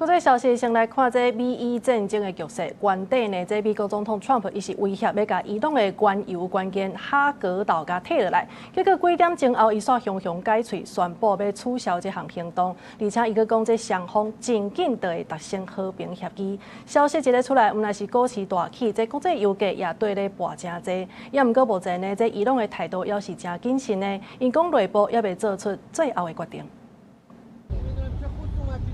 國際消息，先來看這美伊戰爭的局勢。原底呢，這美國總統川普伊是威脅欲共伊朗的原油關鍵哈格島共退落來，結果幾點鐘後，伊煞雄雄改喙，宣布欲取消這項行動，而且伊閣講這雙方真緊就會達成和平協議。消息一个出來，毋但是股市大起，這國際油價也綴咧跋誠濟。也毋過目前呢，這伊朗的態度猶是誠謹慎的，𪜶講內部猶未做出最後的決定。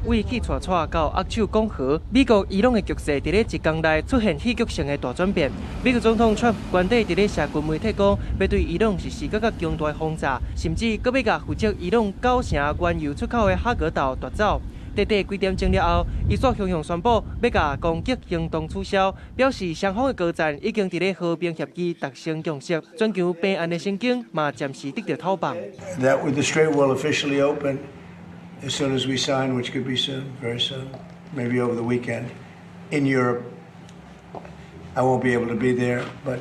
為氣掣掣到握手講和，美國伊朗的局勢佇咧一工內出現戲劇性的大轉變。美國總統川普原底佇咧社群媒體講，欲對伊朗實施閣較強大的轟炸，甚至閣欲共負責伊朗九成原油出口的哈格島奪走。短短幾點鐘了後，伊煞雄雄宣布欲共攻擊行動取消，表示雙方的高層已經佇咧和平協議達成共識，全球病案的神經嘛暫時得著透放。 That the strait will officially open as soon as we sign, which could be soon, very soon, maybe over the weekend. In Europe, I won't be able to be there, but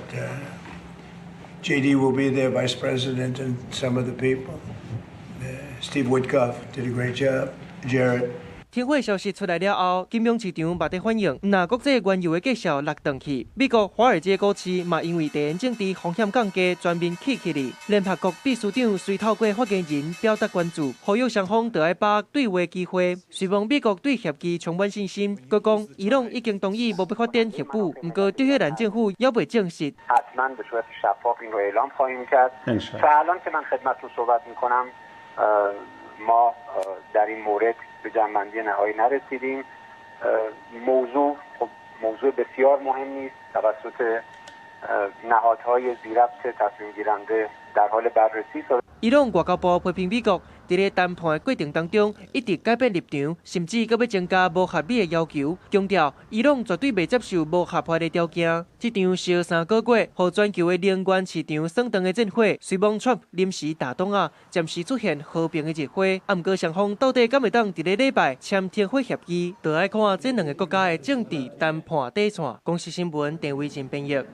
JD will be there, Vice President, and some of the people. Steve Witkoff did a great job. Jared. 停火消息出來了後，金融市場嘛佇反應，若國際原油的價數落轉去，美國華爾街股市嘛因為地緣政治風險降低，全面起起來。聯合國秘書長隨透過發言人表達關注，呼籲雙方著愛把握對話機會。雖罔美國對協議充滿信心，閣講伊朗已經同意無欲發展核武，毋過德黑蘭政府猶未證實。حتما به صورت شفاف این رو اعلام خواهیم کرد. تا الان که من خدمتتون صحبت میکنم ما در این مورد به جمع‌بندی نهایی نرسیدیم. موضوع خب موضوع بسیار مهمی است توسط نهادهای ذیربط تصمیم گیرنده در حال بررسی است. 伊朗外交部批評美國佇咧談判的過程當中一直改變立場，甚至閣欲增加無合理的要求，強調伊朗絕對袂接受無合法的條件。這場燒三個月，予全球的能源市場升長的戰火，雖罔川普臨時打擋仔，暫時出現和平的熱火，啊，毋過雙方到底敢會當佇咧禮拜簽停火協議，就愛看這兩个國家的政治談判底線。公視新聞鄭偉進編譯。